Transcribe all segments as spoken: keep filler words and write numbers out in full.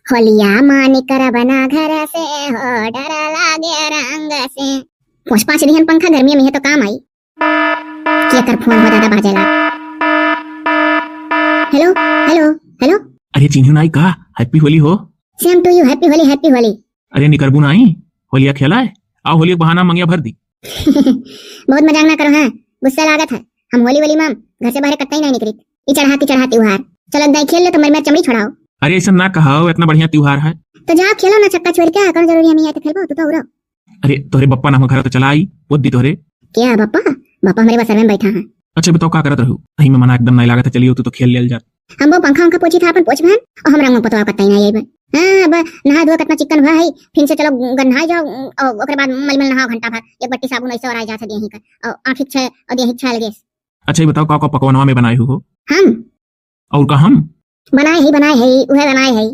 होलिया मानी करब ना घर से, हो डर लागे रंग से। पोंछ पाँच दिहन पंखा, गर्मी में है तो काम आई। केकर फोन हो दादा बाजेला। हेलो, हेलो, हेलो। अरे चिन्हू नाई का, Happy होली हो। Same to you, Happy होली, Happy होली। अरे निकरबू नाई, होलिया खेलाए? आओ होलिया के बहाना मंगिया भर दी। बहुत मजाक ना करो, हाँ, गुस्सा लागत है। हम होली वोली में घर से बाहर कतई नहीं निकरी। ई चढ़ा के चढ़ा त्योहार। चलो दाई खेल ले तो मेरे, मेरे चमड़ी छोड़ाओ। अरे ऐसा ना कहो, इतना बढ़िया त्योहार है। तो जाओ खेलो ना छक्का छोड़ के, कौन जरूरी है नहीं आए तो खेलबो, तू तो उरो। अरे तोहरे बप्पा ना हो घर तो चला आई, पोत दी तोहरे। क्या बप्पा? बप्पा हमारे बसर में बैठा है। अच्छा बताओ का करत रहू? कहीं में मना एकदम नहीं लागत है, चलियो तू तो खेल लेल जात। हम वो पंखा उंखा पोछी था अपन पोछ बहन, और हम रंग में पोतवा कतई नहीं आइबे। हाँ, अब नहा धोआ कितना चिकन हुआ है, फिर से चलो गन्हाई जाओ, और ओकरे बाद मलमल नहाओ घंटा भर, एक बट्टी साबुन ऐसे और आ जात है देही का, और आँखी छे और देही छे लगे। अच्छा ये बताओ का का पकवानवा में बनाए हो? हम? और का हम? बनाए ही, बनाए है, उहे बनाए है।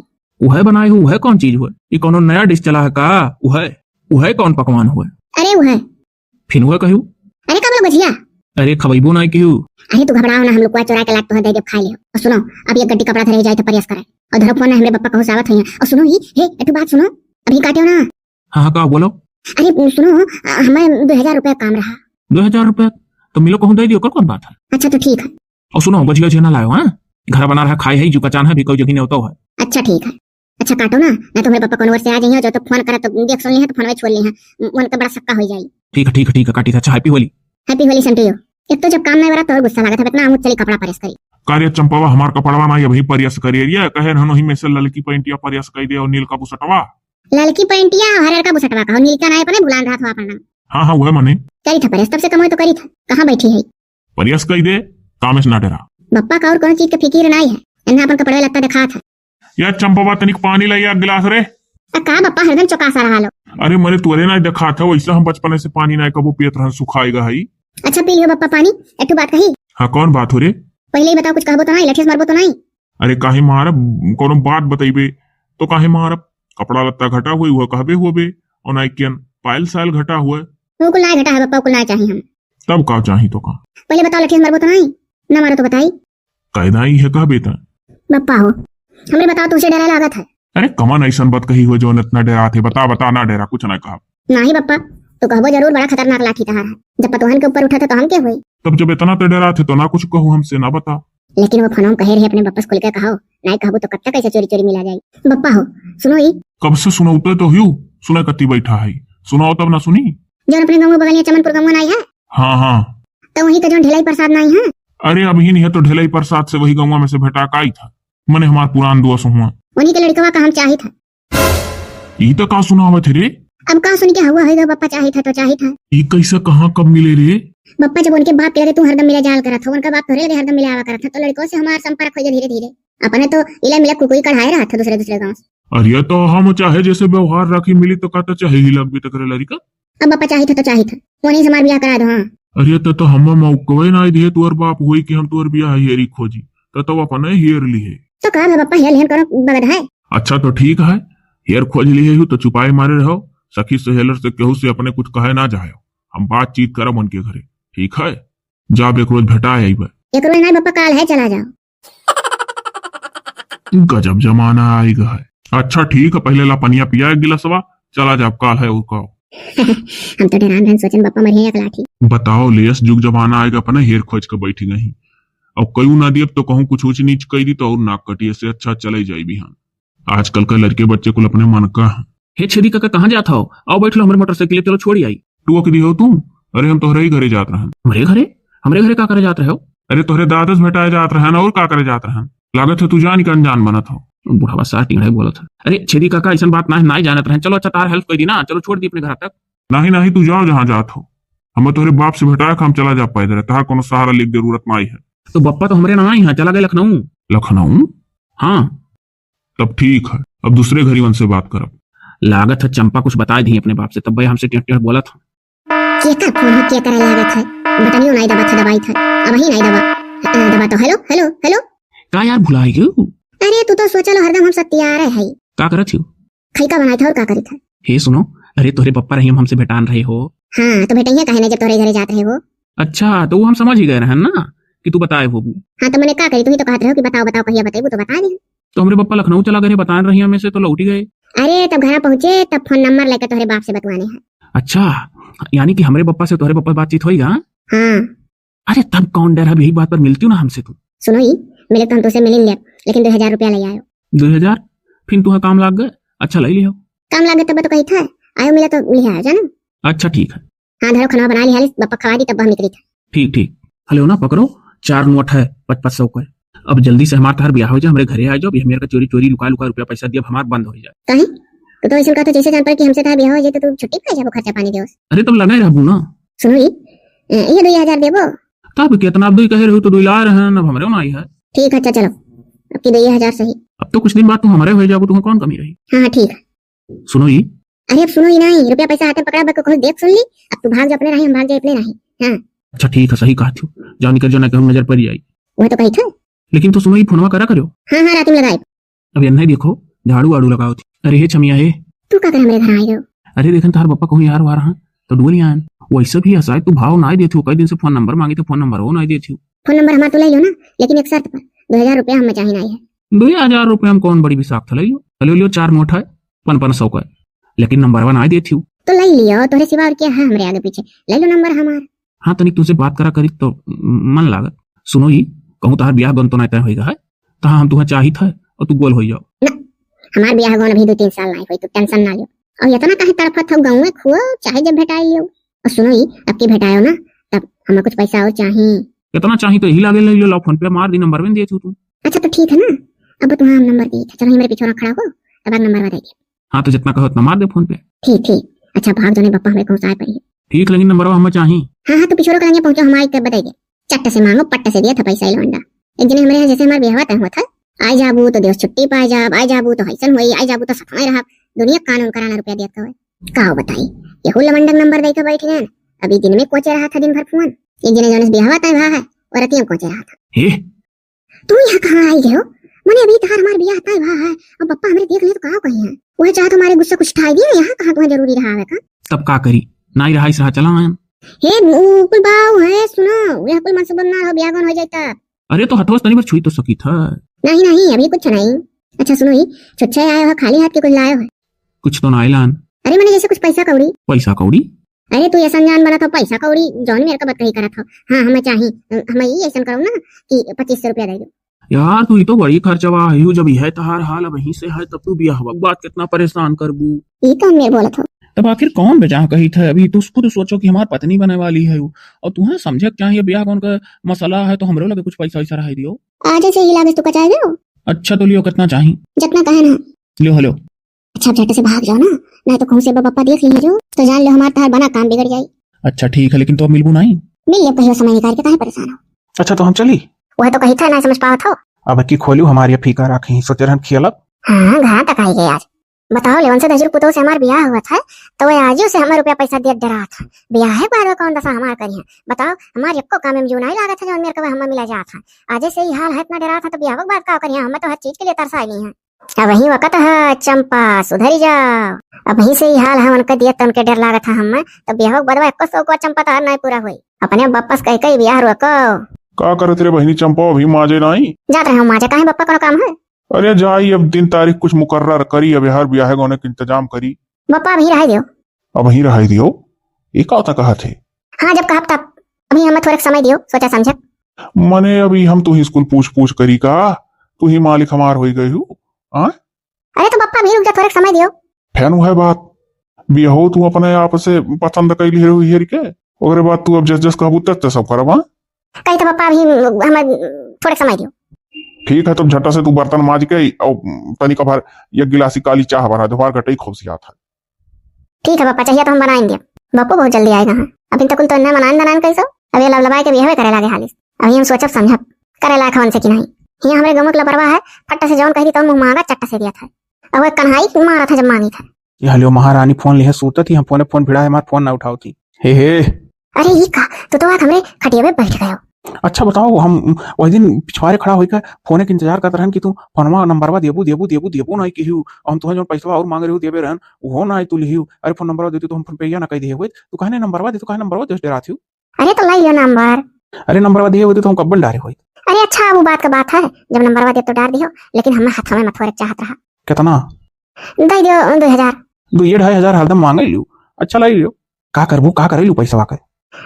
उहे बनाए हो, उहे कौन चीज हुए? ये कौनो नया डिश चला है का? उहे, उहे कौन पकवान हुए? अरे उहे। फिर उहे कहू? अरे का बोलो गुझिया? अरे खबैबो ना कहू। अरे तू घबराओ ना, हम लोग को चोरा के लात तो दे दे, खा लियो। और सुनो, अब ये गड्डी कपड़ा धरे जाए तो प्रयास करे। और धरो फोन ना, हमरे पप्पा कहूँ सावत है। और सुनो ही, हे, एक ठो बात सुनो, अभी काटियो ना। हाँ, हाँ, का बोलो? अरे सुनो, अ, हमें दो हजार रुपया काम रहा। दो हजार रुपया? तो मिलो कहूँ दे दियो, ओकर कौन बात है? अच्छा तो ठीक है। और सुनो, गझिया उझिया ना लायो, हाँ? घर बना रहा खाए है, जू का चान है, भी कोई जगह नहीं होता है। अच्छा ठीक है। अच्छा काटो ना, ना तुम्हारे पापा कौन ओर से आ जाइए, जो तो फोन करे तो देख सुन ली है, तो फोन में छोड़ ली है, उनका बड़ा सक्का हो जाए। ठीक है, ठीक है, ठीक है, काटी था। अच्छा Happy होली। Happy होली same to you। एक तो जब काम नहीं बड़ा तो और गुस्सा लगा था, इतना आमू चली कपड़ा प्रेस करी। का रे चंपावा, हमार कपड़वा ना अभी प्रेस करी, ये कहे हनो ही में से ललकी पैंटिया प्रेस कर दे और नील का बुसटवा। ललकी पैंटिया और हरियर का बुसटवा का, नील का ना अपने भुलान रहा था अपना नाम। हाँ, हाँ, वह मने। करी था प्रेस, तब से कमाई तो करी था, कहाँ बैठी है? प्रयास कई दे, कामेश ना डरा। बप्पा का और कौन चीज के फिकिर नाई है, इन्हें अपन कपड़े लत्ता दिखात है। या चंपवा तनिक पानी लाई एक गिलास रे। आ का बप्पा हरदम चौकासा रहा लो। अरे मरे तुअरे ना दिखात है, वैसे हम बचपने से पानी ना कबो पियत रहन, सुखाएगा है। अच्छा पी लियो बप्पा पानी, एक ठो बात कही। हाँ कौन बात हो रे? पहले ही बताओ कुछ कहबो तो नहीं, लठिया से मारबो तो नहीं? अरे काहे मारब, कोनो बात बतइबे तो काहे मारब? कपड़ा लत्ता घटा हुए वह कहबे हुए बे, और नाई कियन पायल सायल घटा हुए। वो कुल ना घटा है बप्पा, वो कुल ना चाहिए हम। तब का चाही तो का? पहले बताओ, लठिया से मरबो तो नहीं? ना मारो तो बताई। कायदा ही है कहबे त। बप्पा हो, हमरे बताओ, तुमसे डरा लागत है। अरे कमन ऐसन बात कही हो जौन इतना डरात है? बता, बता, ना डरा, कुछ ना कहब। नाही बप्पा, तू कहबो जरूर, बड़ा खतरनाक लाठी तहार है। जब पतोहन के ऊपर उठा था तो हम के हुई? तब जब इतना ते डरात है तो ना कुछ कहू हमसे, ना बता। लेकिन वो फोनवा में कहे रहे अपने बप्पा से खुल के कहो, नाई कहबो तो कब तक ऐसे चोरी चोरी मिला जाई? बप्पा हो, सुनो ई। कब से सुनौते तो हूँ, सुने कत्ती बैठा है, सुनाओ तब ना सुनी। जौन अपने गाँव में बगलिया चमनपुर गाँव नाई है? हाँ, हाँ। तो वहीं का जौन ढिलाई प्रसाद नाई है? अरे अबहिन है तो ढिलाई प्रसाद से वही गाँव में से भेटा काई था, मने हमार पुरान दोस्त हुआ। उन्हीं के लड़कवा का हम चाहित है। ई तो का सुनावत है रे? अब का सुन के हुआ है, बप्पा चाहित है तो चाहित है। ई कैसे कहाँ कब मिले रे? बप्पा जब उनके बाप के लगे तू हरदम मिले जाल करत हो, उनका बाप तोरे लगे हरदम मिले आवा करत है, तो लड़कों से हमार संपर्क हो गया धीरे धीरे। अपने तो इला मिला कुकुई कढ़ाए रहत है दूसरे दूसरे गाँव से। अरे तो हम चाहे जैसे व्यवहार रखी मिली तो का तो चाहे ही लगबे तो करे लड़का। अब बप्पा चाहित है तो चाहित है, वो नहीं से हमार ब्याह करा दो। हाँ। अरे तो, तो हम मौकवे ना दिए तुअर बाप होई कि हम तुअर ब्याह हेरी खोजी, तो, तो अपने हेर ली है। तो का बप्पा हेर लेहन करो बगद है। अच्छा तो ठीक है, हेर खोज लिए हो तो चुपाई मारे रहो, सखी सहेलर से केहू से अपने कुछ कहे ना जायो, हम बातचीत करब उनके घरे, ठीक है? जाब एक रोज भेटा आइबे। एक रोज नहीं बप्पा, काल है, चला जाओ। गजब जमाना आइगा है। अच्छा ठीक है, पहले ला पनिया पिया एक गिलासवा, चला जाब, काल है और का। हम तो डरान रहन, सोचन बप्पा मरिहे एक लाठी। बताओ लेस जुग जमाना आइगा, अपने हेर खोज के बैठी गई। अब कयू ना दियब तो कहूँ कुछ ऊँच नीच कई दी तो और नाक कटिए से अच्छा चले जाई बिहान। आजकल का लड़के बच्चे कुल अपने मन का हैं। हे छेदी काका, कहाँ जात हो? आओ बैठ लो हमरे मोटरसाइकिल, चलो छोड़ी आई। टोक दी हो तू? अरे हम तोहरे ही घरे जात रहन। हमरे घरे? हमरे घरे का करे जात रहे हो? अरे तोहरे दादा से भेटाए जात रहन, और का करे जात रहन? लागत है तू जान के अनजान बनत हो। बुढ़वा सार टिंगड़े बोलत है। अरे छेदी काका, ऐसन बात ना है, ना ही जानत रहन। चलो अच्छा, तार हेल्प कर दी ना, चलो छोड़ दी अपने घर तक। नाही नाही, तू जाओ जहाँ जात हो, हमें तोहरे बाप से भेटाए के हम चला जा पैदल, तहार कोनो सहारा लेके जरूरत ना आई है। तो बप्पा तो हमरे ना आई हैं, चला गए लखनऊ। लखनऊ? हाँ। तब ठीक है, अब दूसरे घरी उनसे बात करब। लागत है चंपा कुछ बताए दी अपने बाप से, तब भाई हमसे टेढ़ टेढ़ बोलत है। केकर फोन है, केकर लागत है? बटनियो नाई दबा था, दबाई था, अब ही नाई दबा। अ, दबा तो, हेलो, हेलो, हेलो। का यार भुला गयो? अरे तू तो सोचा लो हरदम हम सत्यारे है। का करत हो? खैका बनाई था और का करी था? हे सुनो, अरे तोहरे पप्पा रही हमसे भेटान रहे हो। हाँ, तो भेटैया काहे ना जब तोहरे घरे जात रहे हो। अच्छा, तो वो हम समझ ही गए रहन ना कि तू बताए होबू। हाँ, तो मने का करी, तू ही तो कहत रहे हो कि बताओ, बताओ, कहिया बताइबू तो बता दे। तो हमरे पप्पा लखनऊ चला गए, बताए रही हमें से, तो लौटी गए। अरे, तब घरा पहुँचे, तब फोन नंबर लेके तोहरे बाप से बतवाने हैं। अच्छा, यानी कि हमरे पप्पा से तोहरे पप्पा बातचीत होई गा? हाँ। अरे, तब कौन डर है, यही बात पर मिलती हूँ ना हमसे तू। सुनो ई, मिले तो हम तुझसे मिल लेब, लेकिन दो हजार रुपया ले आयो। दो हजार? फिर तुहा काम लाग गए? अच्छा, ले लियो। काम लाग गए तब तो कही था, आयो मिले तो ले आयो, जानो। अच्छा, ठीक है। हाँ, धरो, खाना बना लिया, बप्पा खवा दी, तब हम निकली था। ठीक, ठीक। हेलो ना, पकड़ो, चार नोट है, पच पच सौ का। अब जल्दी से हमार तहार ब्याह हो जाए, हमरे घरे आ जाओ, अभी हमें का चोरी चोरी लुका लुका रुपया पैसा दिया, हमार बंद हो जाए। काहे? तो, तो ऐसे कहते जैसे जान पड़े कि हमसे तहार ब्याह हो जाए तो तू छुट्टी पाए जाबो, खर्चा पानी देओ। अरे, तब लगे रहबू ना। सुनो ई, ए, ये दो हजार देबो? तब कितना, अब दो ही कहे रहू तो दो ही ला रहे हैं, अब हमरे ना आई है। ठीक है, अच्छा चलो, अब की दो हजार सही। अब तो कुछ दिन बाद तू हमरे हो जाबो, तुहा कौन कमी रही? हाँ, हाँ, ठीक है। सुनो ई। अरे, अब सुनो ई नहीं, रुपया पैसा हाथे पकड़ा, बक कहूँ देख सुन ली, अब तू भाग जा अपने राही, हम भाग जाए अपने राही। हाँ। अच्छा, ठीक है, सही कहा थी, जाओ निकल जाओ, ना कहूँ नजर पड़ जाई। वह तो कही था। लेकिन तो सुनो ई, फोनवा करा करियो। हाँ, हाँ, रात में लगाए। अब यन्ने देखो, झाड़ू वाड़ू लगाओ थी। अरे हे छमिया हे। तू का कर हमरे घर आए हो? अरे देखन तहार पप्पा कहूँ यार वार हाँ, तो डुअल यान। वैसे भी हसाए तू भाव ना देती हो, कई दिन से फोन नंबर मांगी तो फोन नंबर वो ना देती हो। फोन नंबर हमार तो ले लो ना, लेकिन एक शर्त पर, दो हजार रुपया हमें चाहिए नहीं है। दो हजार रुपया हम कौन बड़ी विशाख था, ले लो, ले लो, चार नोट है, पन पन सौ का, लेकिन नंबर वन आ देती हो। तो ले लियो, तोहरे सिवा और क्या है हमरे आगे पीछे, ले लो नंबर हमार। हाँ, तनिक तुमसे बात करा करी तो मन लागत। सुनो ई, कहूँ तहार ब्याह गन तो नहीं तय होई रहा है, तहाँ हम तुहा चाहित है और तू गोल होई जाओ। ना, हमार ब्याह गन अभी दो तीन साल नहीं होई, तू टेंशन ना लियो। और इतना काहे तड़फत हो, गाँव में खुओ, चाहे जब भेटाई लियो। और सुनो ई, अब की भेटायो ना, तब हमें कुछ पैसा और चाही। कितना चाही तो यही लागे ले लियो, लाओ फोन पे मार दी, नंबर में दिए तू। अच्छा तो ठीक है ना, अब तुहा हम नंबर दिए थे, चलो ये मेरे पीछे खड़ा हो, तब आप नंबर बताइए। हाँ, तो जितना कहो उतना मार दे फोन पे। ठीक, ठीक। अच्छा, भाग जाने बप्पा, हमें पहुँचाए पड़ी है। ठीक, लेकिन नंबरवा हमें चाही। हाँ, हाँ, तो पिछोरो के लगे पहुँचो, हम आई के बताई दे। चट्ट से मांगो, पट्ट से दिया था पैसा ये लौंडा। एक जने हमारे यहाँ जैसे हमारे ब्याहवा तय हुआ था, आई जाबू तो देवस छुट्टी पाए जाब, आई जाबू तो हैसन होई, आई जाबू तो सफाई रहब। दुनिया कानून कराना रुपया दिया था। का बताई, यहू लवंडक नंबर दे के बैठ गए। अभी दिन में कोचे रहा था दिन भर फोन। एक जने जौन से ब्याहवा तय भा है, और रतिया कोचे रहा था। हे, तू यहाँ कहाँ आई गयो? मने अभी तहार हमार बियाह तय भा है, अब बप्पा हमरे देख ले तो का कही है? वह चाहत हमारे गुस्सा कुछ ठाई दिए, यहाँ कहाँ तुम्हें जरूरी रहा है का? तब का करी, नाई रहा इस रहा चला आयन। हे, उ कुल बाऊ है, सुनो, यह कुल मनसूबन ना हो, बियाह गौन हो जाए तब। अरे तो हथवा से तनी भर छुई तो सकी था। नहीं, नहीं, अभी कुछ नहीं। अच्छा सुनो ही, छुच्छे आए हो, खाली हाथ के कुछ लाए हो? कुछ तो ना लान। अरे मने जैसे कुछ पैसा कौड़ी। पैसा कौड़ी? अरे तू ऐसा जान बना था पैसा कौड़ी, जौन मेरे का बात कही करा था। हाँ, हमें चाहिए, हमें ये ऐसा करो ना कि पच्चीस सौ रुपया दे दो। यार, तू ही तो बड़ी खर्चवा है, यू जब यह तहार हाल अब यहीं से है, तब तू बियाह के बाद कितना परेशान करबू। ई कौन मेरे बोलत हो? तब आखिर कौन बेजाह कही था? अभी तू खुद सोचो कि हमार पत्नी बने वाली है यू, और तुम्हें समझे क्या ये बियाह कौन का मसला है, तो हमरो लगे कुछ पैसा वैसा रह दियो। आज से ही लागस तू कचाए हो। अच्छा, तो लियो, कितना चाही? जितना कहे ना। लियो, हेलो। अच्छा, अब झट से भाग जाओ ना, नहीं तो कहूँ से बप्पा देख ली है जो, तो जान लो हमार तहार बना काम बिगड़ जाई। अच्छा, ठीक है, लेकिन तो अब मिलबू नहीं? मिल ले, कहियो समय निकाल के, काहे परेशान हो? अच्छा, तो हम चली? वह तो कही था, ना समझ पावत हो। अब की खोलू हमारी फीका राखी, सोचे रहन खेलब। हाँ, घर तक आई गए आज। बताओ, लेवन से दजरू पुतोह से हमार बियाह हुआ था, तो वह आजू से हमार रुपया पैसा दिया डरा था। बियाह है बाद में कौन दशा हमार करी है? बताओ, हमार एको काम में जो नहीं लागत है, जो मेरे को हमें मिला जात है। आजे से ही हाल है इतना डरा था, तो बियाह के बाद का करिए? हमें तो हर चीज के लिए तरसा ली है। अब वही वक्त है चंपा, सुधरी जाओ। अब वहीं से ही हाल है उनका दिया, तो उनके डर लागत है हमें, तो बियाह के बदवा एको सौ को चंपा तो हर नहीं पूरा हुई। अपने वापस कह के बियाह रोको। का करत रे बहिनी चंपा, अभी माजे नहीं? जात रहे हूँ माजे, काहे बप्पा कोनो काम है? अरे जाई, अब दिन तारीख कुछ मुकर्रर करी, अब यार बियाह गौने के इंतजाम करी। बप्पा अभी रह दियो। अब वहीं रह दियो? ये का होता कहा थे? हाँ, जब कहब तब। अभी हमें थोड़े समय दियो, सोचा समझे। मने अभी हम तू ही स्कूल पूछ पूछ करी का? तू ही मालिक हमार होई गई हूँ। हाँ? अरे तो बप्पा अभी रुक जा, थोड़े समय दियो। फेन वह बात, बियाहो तू अपने आप से पसंद कैली रही हेर के, ओकरे बाद तू अब जस जस कहबू तस तस सब करब, हाँ? कही तो बप्पा अभी हमें थोड़े समय दियो। ठीक है, तब झटा से तू बर्तन माज के और तनिक भर एक गिलासी काली चाह बना दे, हमार गटई खौसियात है। ठीक है बप्पा, चाहिए तो हम बनाएंगे। बप्पू बहुत जल्दी आएगा, हाँ। अभी तक तो इन्हें मनान दनान कैसो, अभी लबलबाए के बियाहवे करे लागे हालिस। अभी हम सोचब समझब, करे लायक हवन से कि नहीं। हियाँ हमरे गमुक लबरवा है, फट से जौन कही दी तौन मुँह मांगा चट्ट से दिया था। अब वह कन्हाई मारा था जब मांगी था। ये हलियो महारानी फोन लिहे सूतत ही, हम फोने फोन भिड़ा है, हमार फोन ना उठाओ थी। हे हे। अरे ई का, तू तो आज हमरे खटिया पे बैठ गयो। अच्छा बताओ, हम वही दिन पिछवारे खड़ा होइके फोने के इंतजार करत रहन कि तू फोनवा नंबरवा देबू, देबू, देबू, देबू नहीं किहियो। हम तुहे जौन पैसवा और मांग रहे हो देबे रहन, वो ना तू लिहियो। अरे फोन नंबरवा देती तो हम फोन पे या ना कह दिए हुए, तू कहने नंबरवा दे, तू कहने नंबरवा दे, डरात हियो। अरे तो लाई लियो नंबर। अरे नंबरवा दिहे होते तो हम कब्बल डारे होइत। अरे अच्छा, अब उ बात का बात है, जब नंबरवा दे तो डार दिहो, लेकिन हमें हथवा में थोड़े चाहत रहा। कितना? दे दियो दुइ हजार। दुइये ढाई हजार हरदम मांगे लियो। अच्छा लाई लियो। का करबू, का करे लियो पैसवा के?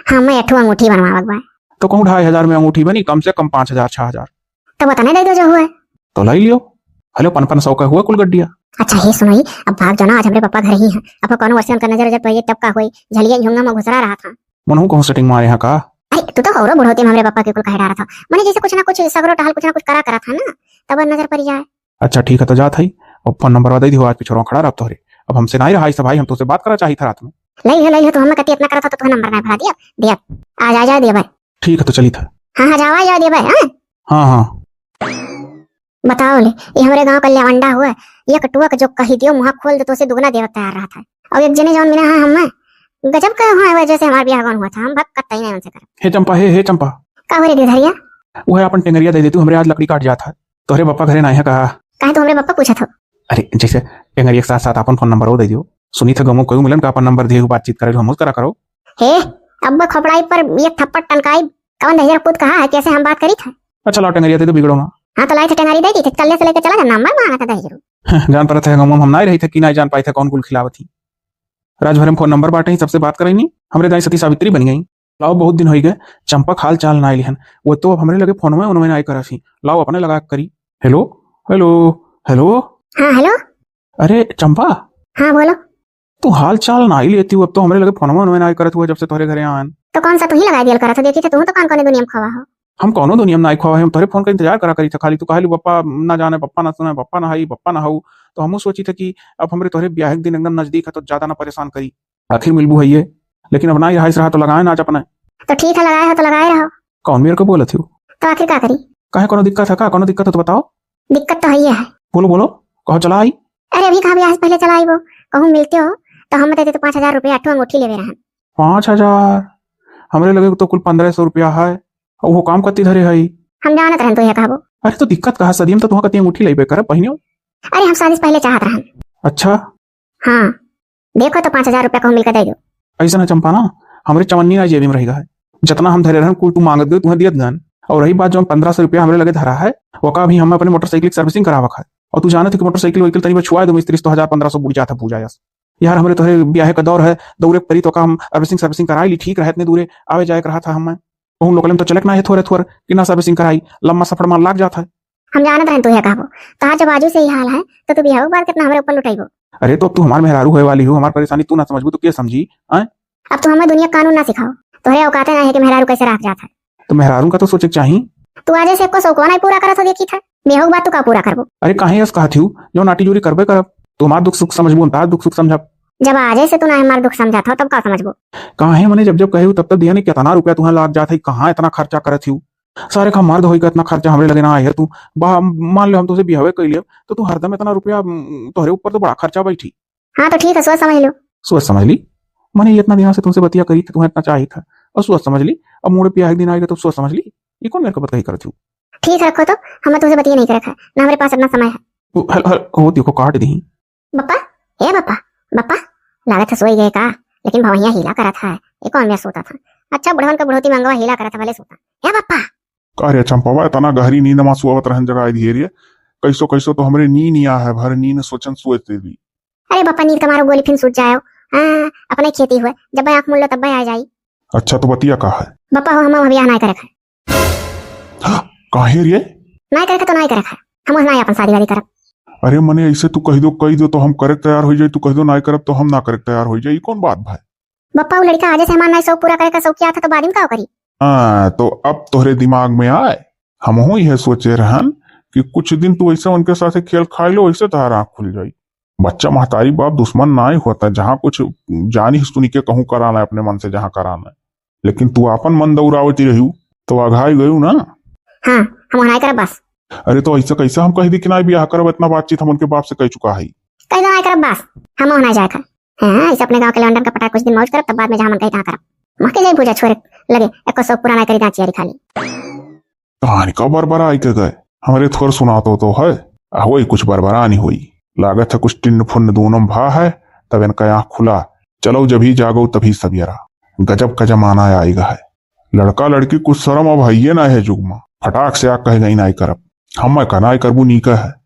हमें एठो अंगूठी बनवावक बा। तो कहूँ ढाई हजार में अंगूठी बनी, कम से कम पाँच हजार, छह हजार। तो बता नहीं दे दो जो हुआ। तो लाई लियो। हेलो, पन पन सौ का हुआ कुल गड्डिया। अच्छा हे सुनो ही, अब भाग जाओ ना, आज हमरे पापा घर ही हैं। अब कौनो वर्षन का नजर जब तो ये टपका हुई, झलिया झुंगा में घुसरा रहा था। मनहू कहूँ सेटिंग मारे हैं का? अरे तू तो औरो बुढ़ौती में हमरे पापा के कुल कहे डारा था, मने जैसे कुछ ना कुछ सगरो टहल कुछ ना कुछ करा करा था ना, तब नजर पड़ जाए। अच्छा ठीक है, तो जात है। अब फोन नंबर दे दियो, आज पिछड़वा खड़ा रहा तोहरे। अब हमसे नहीं रहा ऐसा भाई, हम तुझसे बात करा चाहिए था रात में। लई है, लई है, तो हमें कति इतना करा था तो तुम्हें नंबर नहीं भरा दिया, दिया। आ जा, जा दिया भाई। ठीक है, तो चली था। हाँ, हाँ, जावा, जा दिया भाई, हाँ। हाँ, हाँ। बताओ ले, ये हमरे गांव का लेवंडा हुआ, ये कटुआ का जो कही दियो, मुंह खोल दे तो उसे दुगना देवे तैयार रहा था। और एक जने जौन मिला है हमें, गजब का हुआ है, जैसे हमारा ब्याह गौन हुआ था, हम भक कतई नहीं उनसे करब। हे चंपा, हे, हे चंपा। का हो रे गिरधरिया? वो है अपन टेंगरिया दे दे तू, हमरे आज लकड़ी काट जात है। तोहरे बप्पा घरे ना है कहा? काहे तू हमरे बप्पा पूछत हो? अरे जैसे टेंगरिया के साथ साथ अपन फोन नंबर वो दे दियो। सुनी था गमो कोई मिलन का अपन नंबर दिए बातचीत करे, हम करा करो। हे, अब खोपड़ाई पर ये थप्पड़ टनकाई, कौन दहिजर पूत कहा है, कैसे हम बात करी था? अच्छा लाओ टेंगरिया दे दो, बिगड़ो ना। हाँ तो लाई थे टेंगरी दे दी थे, चलने से लेके चला जा, नंबर मांगा था दहिजरू। जान पड़त है गमो हम ना रही थे कि ना जान पाई थे कौन कुल खिलावत ही। राजभर में फोन नंबर बाटे ही, सबसे बात करे नहीं, हमरे दाई सती सावित्री बन गई। लाओ बहुत दिन होई गए, चंपा के हाल चाल ना आइल हन। वो तो अब हमरे लगे फोन में उनमें ना आई करत ही। लाओ अपने लगा के करी। हेलो, हेलो, हेलो। हाँ हेलो। अरे चंपा। हाँ बोलो। तू हाल चाल ना ही लेती हूँ, अब तो हमरे लगे फोन में उनमें ना आई करत हुआ जब से तोहरे घरे आन। तो कौन सा तू ही लगा दियल करत हो, देखी थे तू तो कौन कौन दुनिया में खवा हो। हम कौनो दुनिया में ना आई खवा है, हम तोहरे फोन का इंतजार करा करी थे, खाली तू कहलू पप्पा ना जाने, पप्पा ना सुने, पप्पा ना हई, पप्पा ना हऊ। तो हमहू सोची थे कि अब हमरे तोहरे ब्याह के दिन एकदम नजदीक है तो ज्यादा ना परेशान करी। आखिर मिलबू है ये, लेकिन अब ना ही रहा, इस रहा तो लगाए ना आज अपने। तो ठीक है, लगाए हो तो लगाए रहो। कौन मेरे को बोलत हो? तो आखिर का करी? काहे, कोनो दिक्कत है का? कोनो दिक्कत हो तो बताओ। दिक्कत तो है ही है। बोलो, बोलो, कहो चला आई। अरे अभी कहाँ ब्याह से पहले चला आई वो, कहूँ मिलते हो तो हम दे देते पाँच हजार रुपया, अठो अंगूठी लेवे रहन। पाँच हजार? हमरे लगे तो कुल पन्द्रह सौ रुपया है, और वो काम करती धरे है। हम जानत रहन तो ये कहबो। अरे तो दिक्कत कहा सदियम तो तुहाँ कती अंगूठी लेबे करब पहिनियो। अरे हम शादी से पहले चाहत रहन। अच्छा। हाँ, देखो तो पाँच हजार रुपया कहूँ मिलकर दे दो। ऐसा ना चंपा ना, हमरे चवन्नी ना जेबी में रहेगा है। जितना हम धरे रहन कुल तू मांगत गए, तुम्हें दियत गन। और रही बात जो पन्द्रह सौ रुपया हमरे लगे धरा है, ओका भी हम अपने मोटरसाइकिल की सर्विसिंग करावक है। और तू जानत है कि मोटरसाइकिल वहीकल तनी बछुआ दो मिस्त्री से तो हजार पन्द्रह सौ बुड़ जात है पूजा यस। यार हमरे तोहरे ब्याहे का दौर है, दौरे परी तो का हम सर्विसिंग सर्विसिंग कराई ली, ठीक रहे इतने दूरे आवे जाए के रहा था हम। कहूँ लोकल में तो चलक ना है थोड़े थोड़ कि ना सर्विसिंग कराई, लम्बा सफर मार लाग जात है। हम जानत रहन तू है कहबो, तोहार जब आजू से ही हाल है तो तू बिहाव के बाद कितना हमरे ऊपर लुटाइबो। अरे तो अब तू हमार मेहरारू होए वाली हो, हमार परेशानी तू ना समझबू तो के समझी, आय? अब तू हमें दुनिया कानून ना सिखाओ, तोहरे औकाते ना है कि मेहरारू कैसे राख जात है। तो मेहरारू का तो सोचे के चाही। तू आजे से एको शौकवा नहीं पूरा करत हो देखी था, बिहाव के बाद तू का पूरा करबो? अरे काहे अस कहत हूँ, जो नाटी जोरी करबे करब, तू हमार दुख सुख समझबू, हम तार दुख सुख समझब। जब आजे से तू ना हमार दुख समझत हो तब का समझबो? काहे मने जब जब कहे हूँ तब तब दिया नहीं, कितना रुपया तुहाँ लाग जात है, कहाँ इतना खर्चा करत हूँ? सारे का मर्द होई का इतना खर्चा हमरे लगे ना आए है तू। बा-, मान लो हम तुझे बिहावे कर लिया तो तू हरदम इतना रुपया, उम, तोहरे ऊपर तो बड़ा खर्चा बैठी। हाँ तो ठीक है, सोच समझ लो। सोच समझ ली? मने ये इतना दिनों से तुमसे बतिया करी थी, तुम्हें इतना चाहिए था और सोच समझ ली। अब मोड़े पे आए दिन आएगा तो सोच समझ ली। ये कौन मेरे को बतकही करत हूँ? ठीक है रखो तो, हमें तुमसे बतिया नहीं कर रखा है, ना हमारे पास इतना समय है। ओ, हल, हल, हो देखो काट दी। बप्पा, ए बप्पा, बप्पा, लागत है सोई गए का? लेकिन भवैया हीला करत है, ये कौन में सोता था? अच्छा बुढ़वन का बुढ़ौती मंगवा हीला करत है, भले सोता। ए बप्पा। का रे चंपवा, इतना गहरी नींद मा सोवत रहन जगाई दिए रे। कैसो कैसो तो हमरे नींद या है, भर नींद सोचन सोच दे दी। अरे बप्पा, नींद का मारो गोली फिन सूत जाओ। हाँ, अपने खेती हुए, जब आँख मुड़ लो तब आ जाई। अच्छा तो बतिया का है? बप्पा हो, हम ब्याह ना करे खाए। काहे रे? नाय करे के तो नाय करे के। हम नाय अपन शादी वादी करब। अरे मने ऐसे तू कह दो, कह दो तो हम करे के तैयार हो जाई, तू कह दो नाय करब तो हम ना करे के तैयार हो जाई। ई कौन बात भाई? बप्पा, उ लड़का आजे से हमार नाय शौक पूरा करे का शौकिया था तो बाद में का करी? हाँ, तो अब तोहरे दिमाग में आए। हमहू यह सोचे रहन कि कुछ दिन तू ऐसे उनके साथे खेल खाई लो, ऐसे तोहार आँख खुल जाई। बच्चा महतारी बाप दुश्मन नाय होता, जहाँ कुछ जानी सुनी के कहूँ कराना है अपने मन से जहाँ कराना है। लेकिन तू आपन मन दौड़ावती रही, तो अघाई गयू ना। हाँ, हम नाय करब बस। अरे तो ऐसा कैसा हम कह दी कि नाय ब्याह करब, इतना बातचीत हम उनके बाप से कह चुका है। कह दो नाय करब बस, हम नाय जाए खाए। हाँ, ऐसे अपने गाँव के लौंडन का पटा कुछ दिन मौज करब, तब बाद में जहाँ मन कही तहाँ करब। मके जाई भूजा छोरे लगे, एको शौक पूरा नाय करी, दाँत चियारी खाली। कहानी का बरबरा आई के गए, हमरे थोर सुनातो तो है। आ होई कुछ बरबरा नहीं होई, लागत है कुछ टिन्न फुन्न दोनों में भा है, तब इनका आँख खुला। चलो जब ही जागो तभी सवेरा, गजब का जमाना आएगा है। लड़का लड़की कुछ शरम अब हइये नाहीं है जुग मा। फटाक से आके कह गई नाहीं करब। हम्मै का नाहीं करबू नीक है।